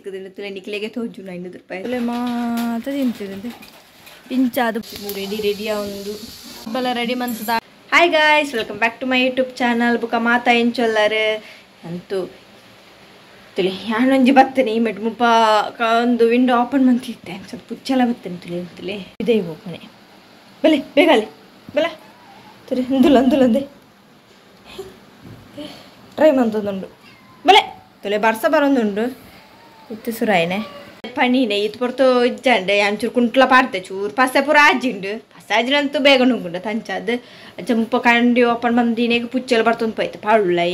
ತಿಕ್ಕುದುಂಡು ತುಲೆ ನಿಕ್ಲೆಗೆ ತೋಜುನ 500 ರೂಪಾಯಿ ತುಲೆ ಮಾತ ತಿಂತಿದೆ ಇಂಚಾದ ready ready ಆವೊಂದು ಬಲ ರೆಡಿ ಮಂತದ. Hi guys, welcome back to my YouTube channel. ಬುಕ ಮಾತ ಎಂಚೊಲ್ಲರು ಅಂತೂ ತುಲೆ ಯಾನೊಂಜಿ ಬತ್ತನೆ ಈ ಮೆಟ್ ಮುಪ್ಪ ಒಂದು ವಿಂಡೋ ಓಪನ್ ಮಂತಿತ್ತೆ ಸ್ವಲ್ಪ ಪುಚ್ಚಲ ಬತ್ತನೆ ತುಲೆ ತುಲೆ ಇದೇ ಹೋಗ್ತಾನೆ ಬಲೆ ಬೇಗಲೆ ಬಲ ತುಲೆ ಅಂದುಲ ಅಂದುಲಂದೆ ಟ್ರೈ ಮಂತೊಂದುಂಡು ಬಲೆ ತುಲೆ ಬರ್ಸ ಬರೊಂದುಂಡು ಇತ್ತು ಸುರಾಯನೆ ಪಣಿನೆ ಇತ್ತು ಪೊರ್ತು ಇಜ್ಜಂಡೆ ಅಂಚೂರು ಕುಂಟ್ಲ ಪಾಡ್ತೆ ಚೂರು ಪಸೆ ಪೂರ ಆಜಿಂಡು ಪಸೆ ಆಜಿನಂತೂ ಬೇಗ ನುಂಗುಂಡು ತಂಚಾದ ಅಂಚ ಮುಪ್ಪ ಕಂಡಿ ಓಪನ್ ಬಂದಿನೇಗ ಪುಚ್ಚೆಲ್ಲ ಬರ್ತೊಂದು ಪೋಯ್ತು ಪಾಡುಳ್ಳೈ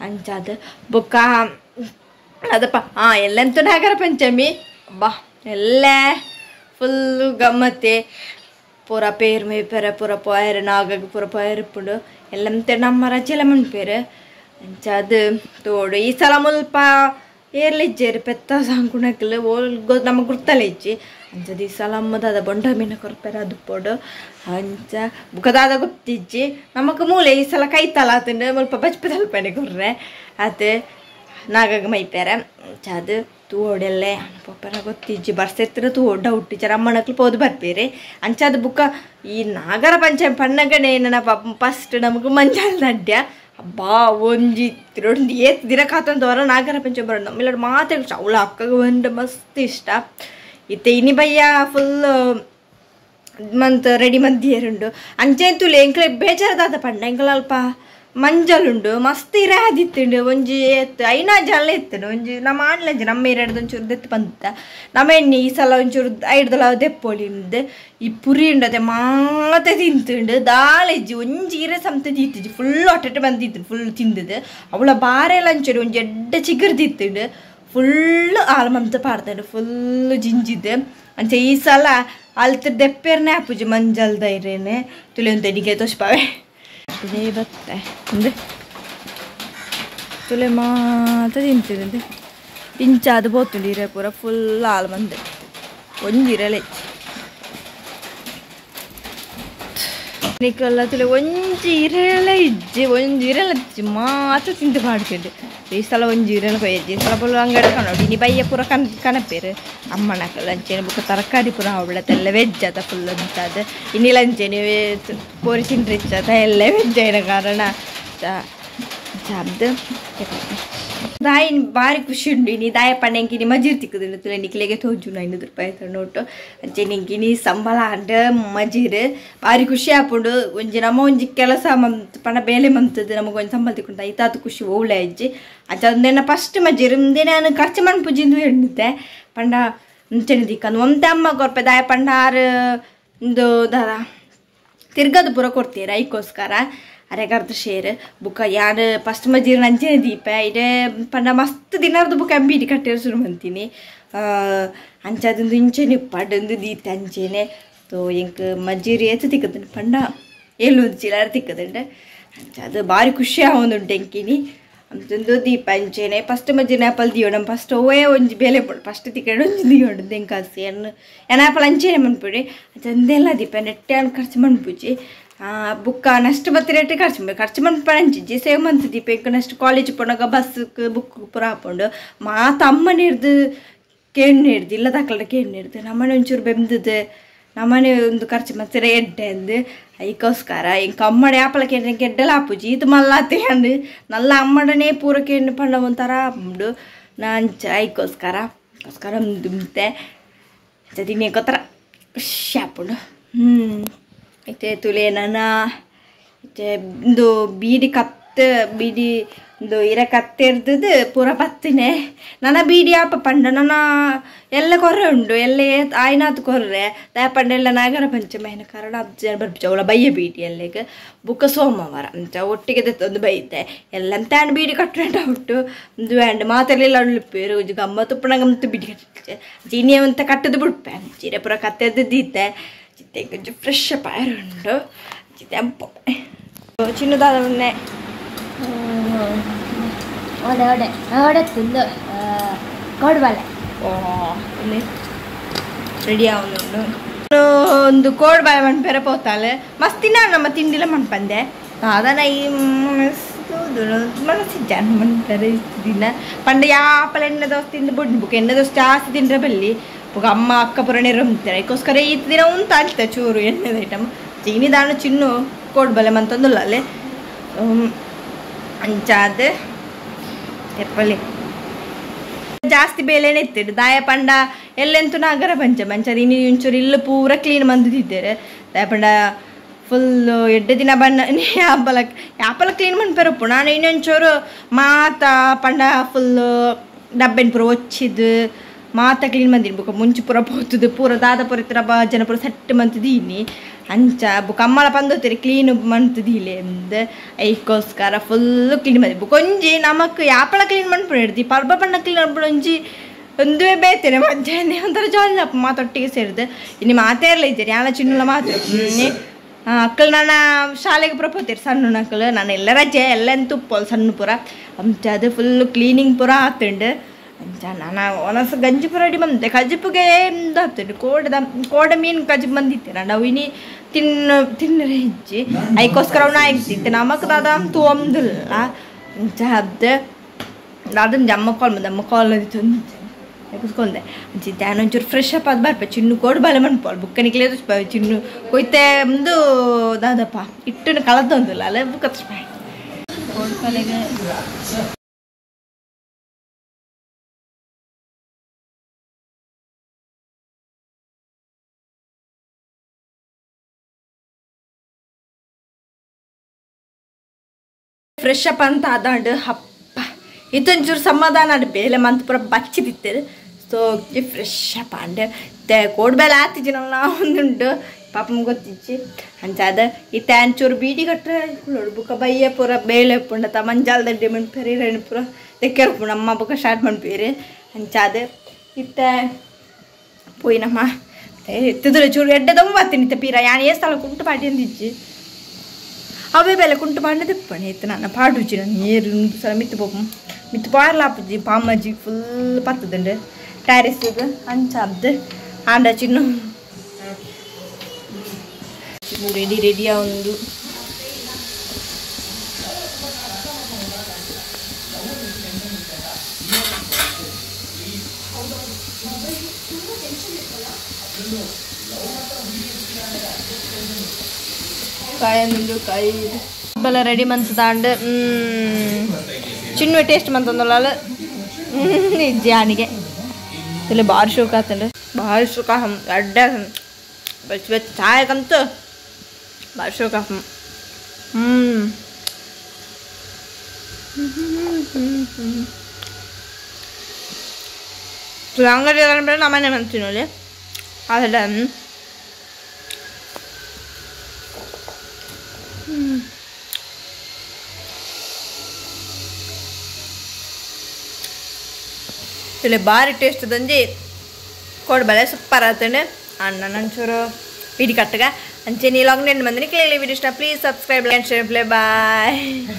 ಅಂಚಾದ ಬೊಕ್ಕ ಅದಪ್ಪ ಹಾಂ ಎಲ್ಲಂತೂ ನಾಗರ ಪಂಚಮಿ ಬಾ ಎಲ್ಲ ಫುಲ್ಲು ಗಮ್ಮತ್ತೆ ಪೂರ ಪೇರು ಮೇಪೆರೆ ಪೂರ ಪೋಯರು ನಾಗಗ್ ಪೂರ ಪೋಯರು ಎಲ್ಲಂತೆ ನಮ್ಮ ರಜೆಲ್ಲ ಮನ್ಪೇರು ಅಂಚಾದ ತೋಡು ಈ ಸಲ ಮುಲ್ಪ ಏರ್ಲಿಜ್ಜೇರು ಪೆತ್ತ ಸಾಂಕುಣಕ್ಲು ಓಲ್ ಗೊ ನಮ್ಮ ಗುರ್ತಲ ಇಜ್ಜಿ ಅಂಚದ ಈ ಸಲ ಅಮ್ಮದಾದ ಬೊಂಡ ಮೀನ ಕೊರ್ಪೆರ ಅದು ಪೋಡು ಅಂಚ ಬುಕದಾದ ಗೊತ್ತಿಜ್ಜಿ ನಮಕ್ ಮೂಲೆ ಈ ಸಲ ಕೈತಲ ಆತಂಡು ಮುಲ್ಪ ಬಚ್ಪೆ ತಲ್ಪನೆ ಕೊರ್ರೆ ಆತ ನಾಗಗ ಮೈಪೇರೆ ಅಂಚ ಅದು ತೋಡೆಲ್ಲೆ ಪೊಪ್ಪೆರ ಗೊತ್ತಿಜ್ಜಿ ಬರ್ಸೆತ್ತಿರ ತೋಡ್ ಡೌಟ್ ಇಜ್ಜಾರ ಅಮ್ಮನಕ್ಲು ಪೋದು ಬರ್ಪೇರೆ ಅಂಚಾದ ಬುಕ್ಕ ಈ ನಾಗರ ಪಂಚಮಿ ಪಣ್ಣಗನೇ ನನ್ನ ಫಸ್ಟ್ ನಮಗ್ ಮಂಜಾಲ್ ನಡ್ಯ ಅಬ್ಬಾ ಒಂಜಿ ತಿರೊಂದು ಏತ್ ದಿನ ಕಾತಂತವರ ನಾಗರ ಪಂಚಮಿ ಬರೋಣ ನಮ್ಮೆಲ್ಲರೂ ಮಾತ್ರ ಅವಳ ಅಕ್ಕಗೆ ಒಂದು ಮಸ್ತ್ ಇಷ್ಟ ಇತ್ತೆ ಇನಿ ಬಯ್ಯ ಫುಲ್ ಮಂತ್ ರೆಡಿ ಮಂದಿಯರುಂಡು ಅಂಚೆ ತುಲೆ ಎಂಕ್ಲೆ ಬೇಜಾರದಾದ ಪಂಡ ಎಂಕ್ಲ ಅಲ್ಪ ಮಂಜಲುಂಡು ಮಸ್ತ್ ಇರಾದಿತ್ತುಂಡು ಒಂಜಿ ಏತ್ ಐನಾ ಜಲ ಇತ್ತುಂಡು ಒಂಜಿ ನಮ್ಮ ಆನ್ಲಂಜಿ ನಮ್ಮ ಎರಡು ಒಂಚೂರು ದೆತ್ತು ಬಂತ ನಮ್ಮ ಎಣ್ಣೆ ಈ ಸಲ ಒಂಚೂರು ಐಡ್ದಲ ದೆಪ್ಪೊಲಿಂದು ಈ ಪುರಿ ಉಂಡು ಅದೇ ಮಾತೆ ತಿಂತುಂಡು ದಾಳಿಜ್ಜಿ ಒಂಜಿ ಇರೆ ಸಮತೆ ತಿಂತಿಜ್ಜಿ ಫುಲ್ ಹೊಟ್ಟೆ ಬಂದಿತ್ತು ಫುಲ್ ತಿಂದದ್ದು ಅವಳ ಬಾರೆಲ್ಲ ಒಂಚೂರು ಒಂಜಿ ಎಡ್ಡೆ ಚಿಗುರ್ದಿತ್ತುಂಡು ಫುಲ್ ಆಲ್ ಮಂತ ಪಾಡ್ತುಂಡು ಫುಲ್ ಜಿಂಜಿದ್ದು ಅಂಚೆ ಈ ಸಲ ಅಲ್ತ ದೆಪ್ಪೇರ್ನೆ ಆಪುಜಿ ಮಂಜಲ್ದ ಇರೇನೆ ತುಲೆ ಒಂದು ಎಡಿಗೆ ತೋಷ್ಪಾವೆ ಇದೇ ಬತ್ತೆ ಅಂದೆ ತುಲೆ ಮಾತ ತಿಂತಿದೆ ಇಂಚಾದ ಬೋತುಂಡು ಇರೆ ಪೂರ ಫುಲ್ ಆಲ್ ಮಂದೆ ಒಂಜಿ ಇರಲೆ ನಿಕಲ್ಲ ತುಲೆ ಒಂಜಿ ಇರೆಲ ಇಜ್ಜಿ ಒಂಜಿ ಇರೆಲ ಇಜ್ಜಿ ಮಾತ ತಿಂದು ಪಾಡ್ತಿಂಡು ಈ ಸಲ ಒಂಜಿ ಇರೆಲ ಕೊಯ್ಯಜ್ಜಿ ಈ ಸಲ ಪುಲ್ಲ ಅಂಗಡಿ ಕಣೋಡು ಇನಿ ಬಯ್ಯ ಪೂರ ಕಣಪೇರು ಅಮ್ಮನಕ ಲಂಚೇನೆ ಬುಕ್ಕ ತರಕಾರಿ ಪೂರ ಅವಳ ಎಲ್ಲ ವೆಜ್ ಅದ ಫುಲ್ ಅಂತಾದ ಇನಿ ಲಂಚೇನೆ ಕೋರಿ ತಿಂಡ್ರಿ ಇಚ್ಚದ ಎಲ್ಲ ವೆಜ್ అయిన ಕಾರಣ ಜಾಬ್ದು ದಾಯಿ ಭಾರಿ ಖುಷಿ ಉಂಡು ಇನಿ ದಾಯ ಪಣ್ಣೆಂಕಿ ನಿ ಮಜೀರ್ ತಿಕ್ಕುದುಂಡು ತುಲೆ ನಿಕ್ಲೆಗೆ ತೋಜುನ 500 ರೂಪಾಯಿ ನೋಟು ಅಂಚೆ ನಿಂಕಿನಿ ಸಂಬಳ ಅಂಡ್ ಮಜೀರ್ ಭಾರಿ ಖುಷಿ ಆಪುಂಡು ಒಂಜಿ ನಮ್ಮ ಒಂಜಿ ಕೆಲಸ ಮಂತ್ ಪಣ ಬೇಲೆ ಮಂತದ್ದು ನಮಗೆ ಒಂಜಿ ಸಂಬಳ ತಿಕ್ಕೊಂಡು ಐತಾತು ಖುಷಿ ಓಳೆ ಅಜ್ಜಿ ಅಂಚ ಅದನ್ನ ಫಸ್ಟ್ ಮಜೀರ್ ಮುಂದೆ ನಾನು ಖರ್ಚು ಮನ್ಪುಜಿಂದು ಎಣ್ಣುತ್ತೆ ಪಂಡ ಅಂಚೆನೆ ದಿಕ್ಕಂದು ಒಂತೆ ಅಮ್ಮ ಕೊರ್ಪೆ ದಾಯ ಪಂಡ ಆರು ಒಂದು ದಾದ ತಿರ್ಗದು ಪೂರ ಕೊಡ್ತೀರ ಐಕ್ಕೋಸ್ಕರ ಅರೆಗರ್ಧ ಶೇರ್ ಬುಕ್ಕ ಯಾರು ಫಸ್ಟ್ ಮಜೀರ್ ನಂಚೆನೆ ದೀಪ ಇಡೆ ಪಂಡ ಮಸ್ತ್ ದಿನಾರ್ದು ಬುಕ್ಕ ಅಂಬಿಡಿ ಕಟ್ಟಿರೋ ಶುರು ಮಂತೀನಿ ಅಂಚದೊಂದು ಇಂಚೆನೆ ಪಡೊಂದು ದೀತ ಅಂಚೆನೆ ತೋ ಎಂಕ್ ಮಜೀರ್ ಏತು ತಿಕ್ಕದುಂಡು ಪಂಡ ಏಳು ಚಿಲ್ಲರೆ ತಿಕ್ಕದುಂಡು ಅಂಚ ಅದು ಭಾರಿ ಖುಷಿ ಆವೊಂದುಂಟು ಎಂಕಿನಿ ಅಂತಂದು ದೀಪ ಅಂಚೆನೆ ಫಸ್ಟ್ ಮಜೀರ್ ಆಪಲ್ ದಿಯೋಣ ಫಸ್ಟ್ ಓಯೇ ಒಂಜಿ ಬೇಲೆ ಪೋಡು ಫಸ್ಟ್ ತಿಕ್ಕಡು ಒಂಜಿ ದಿಯೋಡು ದೆಂಕಾಸಿ ಎನ್ನು ಎನಾಪಲ್ ಅಂಚೆನೆ ಮನ್ಪುಡಿ ಅಂಚಂದೆಲ್ಲ ದೀಪ ನೆಟ್ಟೆ ಖರ್ಚು ಮನ್ಪುಜಿ ಬುಕ್ಕ ನಷ್ಟು ಬತ್ತಿ ರೇಟ್ ಖರ್ಚು ಖರ್ಚು ಮನ್ಪಂಚಿಜ್ಜಿ ಸೇವ್ ಮಂತ್ ದೀಪ ಎಂಕ್ ನಷ್ಟು ಕಾಲೇಜ್ ಪೋನಾಗ ಬಸ್ ಬುಕ್ ಪೂರ ಹಾಕೊಂಡು ಮಾತ ಅಮ್ಮನ ಹಿಡ್ದು ಕೇಣ್ಣು ಹಿಡ್ದು ಇಲ್ಲ ದಾಖಲೆ ಕೇಣ್ಣು ಹಿಡ್ದು ನಮ್ಮನೆ ಒಂಚೂರು ಬೆಂದದ್ದು ನಮ್ಮನೆ ಒಂದು ಖರ್ಚು ಮತ್ತೆ ಎಡ್ಡೆ ಅಂದು ಐಕೋಸ್ಕರ ಇಂಕ ಅಮ್ಮಡೆ ಆಪಲ ಕೇಂದ್ರ ಎಡ್ಡೆಲ ಆಪುಜಿ ಇದು ಮಲ್ಲಾತೆ ಅಂದು ನಲ್ಲ ಅಮ್ಮಡನೇ ಪೂರ ಕೇಂದ್ರ ಪಂಡ ಒಂಥರ ಉಂಡು ನಾಂಚ ಐಕೋಸ್ಕರ ಗೋಸ್ಕರ ದುಮ್ತೆ ತಿನ್ನಿಕೋತರ ಖುಷಿ ಆಪುಂಡು. ಇತ್ತೆ ತುಲೆ ನನ್ನ ಇತ್ತೆ ಒಂದು ಬೀಡಿ ಕತ್ತ ಬೀಡಿ ಒಂದು ಇರ ಕತ್ತೆರ್ದದ್ದು ಪೂರ ಬತ್ತಿನೆ ನನ್ನ ಬೀಡಿ ಆಪ ಪಂಡ ನನ್ನ ಎಲ್ಲ ಕೊರ್ರೆ ಉಂಡು ಎಲ್ಲ ಆಯ್ನಾತು ಕೊರ್ರೆ ದಯ ಪಂಡ ಎಲ್ಲ ನಾಗರ ಪಂಚಮಿ అయిన ಕಾರಣ ಅಜ್ಜ ಬರ್ಪುಜಿ ಅವಳ ಬಯ್ಯ ಬೀಡಿ ಎಲ್ಲೆಗ್ ಬುಕ್ಕ ಸೋಮವಾರ ಅಂಚ ಒಟ್ಟಿಗೆ ದೆತ್ತೊಂದು ಬೈತೆ ಎಲ್ಲ ಅಂಡ್ ಬೀಡಿ ಕಟ್ಟುಂಟ ಉಂಟು ಒಂದು ಆ್ಯಂಡ್ ಮಾತೆಲ್ಲ ಉಳ್ಪೇರು ಒಂಜಿ ಗಮ್ಮತ್ತು ಉಪ್ಪುನ ಗಮ್ಮತ್ತು ಬೀಡಿ ಕಟ್ಟಿಚ್ಚೆ ಇನಿ ಅಂತ ಕಟ್ಟದು ಬುಡ್ಪೆ ಚೀರೆ ಪೂರ ಕತ್ತೆದ್ದು ದೀತೆ ಚಿತ್ತೆ కొంచెం ಫ್ರೆಶ್ ಪೈರ್ ಉಂಡು ಚಿತ್ತೆ ಅಂಪು ಚಿನ್ನದಾದ ಉನ್ನೆ ಒಡೆ ಒಡೆ ಒಡೆ ತಿಂದು ಕೋಡ್ಬಾಲೆ ಓ ರೆಡಿ ಆವೊಂದುಂಡು ಒಂದು ಕೋಡ್ಬಾಲೆ ಮನ್ಪೆರೆ ಪೋತಾಲೆ ಮಸ್ತಿನ ನಮ್ಮ ತಿಂಡಿಲ ಮನ್ಪಂದೆ ದಾದನ ಈ ಮನಸ್ಸು ಜನ ಮನ್ಪೆರೆ ದಿನ ಪಂಡ ಯಾಪಲ ಎಣ್ಣೆ ದೋಸೆ ತಿಂದು ಬುಡ್ ಬುಕ್ ಎಣ್ಣೆ ದೋಸೆ ಜಾಸ್ತಿ ತಿಂದ್ರೆ ಬಲ್ಲಿ ಬುಕ್ ಅಮ್ಮ ಅಕ್ಕ ಪುರ ನೆರಮ್ತಾರೆ ಅದಕ್ಕೋಸ್ಕರ ಈತ ದಿನ ಉಂತ ಅಲ್ತ ಚೂರು ಎಣ್ಣೆದ ಐಟಮ್ ಚೀನಿ ದಾನು ಚಿನ್ನು ಕೊಡ್ಬಲೆ ಮಂತಂದುಲ್ಲ ಅಲ್ಲೇ ಅಂಚಾದ ತೆಪ್ಪಲಿ ಜಾಸ್ತಿ ಬೇಲೆನೇ ಇತ್ತಿಡು ದಾಯ ಪಂಡ ಎಲ್ಲೆಂತೂ ನಗರ ಪಂಚ ಮಂಚ ಇನ್ನು ಒಂಚೂರು ಇಲ್ಲು ಪೂರ ಕ್ಲೀನ್ ಮಂದಿದ್ದಾರೆ ದಾಯ ಪಂಡ ಫುಲ್ ಎಡ್ಡೆ ದಿನ ಬಣ್ಣ ಯಾಪಲ ಯಾಪಲ ಕ್ಲೀನ್ ಮನ್ಪೆರಪ್ಪು ನಾನು ಇನ್ನೊಂಚೂರು ಮಾತ ಪಂಡ ಫುಲ್ ಡಬ್ಬೆನ್ ಪೂರ ಒಚ್ಚಿದ್ದು ಮಾತ ಕ್ಲೀನ್ ಮಂದಿನಿ ಬುಕ್ಕ ಮುಂಚೆ ಪೂರ ಪೋತುದು ಪೂರ ದಾದ ಪೂರ ಇತ್ತರ ಜನ ಪೂರ ಸೆಟ್ ಮಂತಿದ್ದೀನಿ ಅಂಚ ಬುಕ್ಕ ಅಮ್ಮಳ ಪಂದೋತಿರಿ ಕ್ಲೀನ್ ಮಂತದಿಲ್ಲ ಎಂದ ಐಕ್ಕೋಸ್ಕರ ಫುಲ್ಲು ಕ್ಲೀನ್ ಮಂದಿ ಬುಕ್ಕ ಒಂಜಿ ನಮಕ್ ಯಾಪಳ ಕ್ಲೀನ್ ಮನ್ಪುಣ ಹಿಡ್ದು ಪರ್ಬ ಬಣ್ಣ ಕ್ಲೀನ್ ಮನ್ಪುಣ ಒಂಜಿ ಒಂದುವೇ ಬೇತೇನೆ ಮಧ್ಯಾಹ್ನ ಒಂಥರ ಜಾಲಿ ಅಪ್ಪ ಮಾತೊಟ್ಟಿಗೆ ಸೇರಿದು ಇನ್ನು ಮಾತೇ ಇರಲ್ಲ ಇದ್ದೀರಿ ಯಾಲ ಚಿನ್ನುಲ ಮಾತು ಅಕ್ಕಳು ನಾನು ಶಾಲೆಗೆ ಪೂರ ಸಣ್ಣ ಅಕ್ಕಳು ನಾನು ಎಲ್ಲ ರಜೆ ಎಲ್ಲ ತುಪ್ಪೋಲ್ ಸಣ್ಣ ಪೂರ ಅಂಚ ಅದು ಫುಲ್ಲು ಕ್ಲೀನಿಂಗ್ ಪೂರ ಆತುಂಡು ಅಂಚ ನಾನು ಒಂದೊಂದ್ಸ ಗಂಜಿ ಪೂರ ರೆಡಿ ಬಂದೆ ಕಜಿಪುಗೆ ಆತುಂಡು ಕೋಡದ ಕೋಡ ಮೀನು ಕಜಿಪು ಬಂದಿತ್ತೆ ನಾವು ಇನಿ ತಿನ್ನು ತಿನ್ನರೆ ಹೆಜ್ಜಿ ಅದಕ್ಕೋಸ್ಕರ ಅವನು ಆಯ್ತಿತ್ತೆ ನಮಕ್ ದಾದ ತೋಂದಿಲ್ಲ ಅಂಚ ಅದ್ದು ದಾದ ಅಮ್ಮ ಕಾಲ್ ಬಂದೆ ಅಮ್ಮ ಕಾಲ್ ಕುಸ್ಕೊಂಡೆ ಅಂಚಿತ್ತೆ ಒಂಚೂರು ಫ್ರೆಶ್ ಅಪ್ ಅದು ಬರ್ಪ ಚಿನ್ನು ಕೋಡು ಬಲೆ ಮನ್ಪೋಲ್ ಬುಕ್ಕನಿಕ್ಲೇ ಚಿನ್ನು ಕೊಯ್ತೆ ಒಂದು ದಾದಪ್ಪ ಇಟ್ಟನ್ನು ಕಳದೊಂದಿಲ್ಲ ಅಲ್ಲ ಬುಕ್ಕ ಫ್ರೆಶ್ ಅಪ್ ಅಂತ ಅದಾಂಡು ಹಪ್ಪ ಇದೊಂಚೂರು ಸಮಾಧಾನ ಬೇಲೆ ಮಂತ್ ಪೂರ ಬಚ್ಚಿದಿತ್ತೇನೆ ಸೊ ಫ್ರೆಶ್ ಅಪ್ ಅಂಡ್ ಕೋಡ್ಬೇಲೆ ಆತಿಜಿನಲ್ಲ ಒಂದುಂಡು ಪಾಪ ಗೊತ್ತಿಜ್ಜಿ ಅಂಚ ಅದ ಇತ್ತೆ ಅಂಚೂರು ಬೀಡಿ ಕಟ್ರೆ ಬುಕ್ಕ ಬಯ್ಯ ಪೂರ ಬೇಳೆ ಪುಂಡ ತ ಮಂಜಾಲ್ ದಡ್ಡಿ ಮನ್ಪೇರಿ ರೆಣ್ ಪೂರ ದೆಕ್ಕೆರ ಪುಂಡ ಅಮ್ಮ ಬುಕ್ಕ ಸ್ಟಾರ್ಟ್ ಮನ್ಪೇರಿ ಅಂಚ ಅದ ಇತ್ತೆ ಪೋಯಿನಮ್ಮ ಎತ್ತಿದ್ರೆ ಚೂರು ಎಡ್ಡೆ ದೊಂಬ ಬರ್ತೀನಿ ಇತ್ತೆ ಪೀರ ಯಾನ್ ಏ ಸ್ಥಳ ಕುಂಟು ಪಾಟಿ ಅಂದಿಜ್ಜಿ ಅವೇ ಬೆಲೆ ಕುಂಟು ಪಾಂಡೆ ತಿಪ್ಪಣೆ ಇತ್ತು ನನ್ನ ಪಾಡುಜಿ ನಾನು ಏರು ಸಲ ಮಿತ್ತು ಪೋಪು ಮಿತ್ತು ಪಾರ್ಲಾಪುಜಿ ಪಾಮಜ್ಜಿ ಫುಲ್ ಪತ್ತದುಂಡು ಟ್ಯಾರಿಸ್ ಅಂಚಾಬ್ದು ಆಂಡ ಚಿನ್ನು ಚಿನ್ನು ರೆಡಿ ರೆಡಿಯಾ ಒಂದು ಕಾಯಿ ಕಾಯಿ ಬಲ ರೆಡಿ ಮಂತದಾಂಡು ಚಿನ್ನು ಟೇಸ್ಟ್ ಮಂತಂದಲ್ಲ ಜಾನಿಗೆ ಇಲ್ಲಿ ಭಾರಿ ಶೋಕ ಆತಂಡು ಭಾರಿ ಶೋಕ ಅಡ್ಡ ಬೆಚ್ಚ ಬೆಚ್ಚ ಚಾಯಕಂತೂ ಭಾರಿ ಶೋಕ. ಅಂಗಡಿ ನಮ್ಮನೆ ಮಂತೀನಿ ನೋಡಿ ಅದೆಲ್ಲ. ಇಲ್ಲಿ ಭಾರಿ ಟೇಸ್ಟ್ ದಂಜಿ ಕೊಡ್ಬಲೆ ಸೂಪರ್ ಆತಂಡು ಅಣ್ಣ ನಂಚೂರು ವಿಡಿ ಕಟ್ಟಗ ಅಂಚೆ ನೀ ಲಾಗ್ ನೆನ್ ಬಂದಿನಿ ಕ್ಲಿಯರ್ಲಿ ವಿಡಿಯೋ ಇಷ್ಟ please subscribe and share play bye.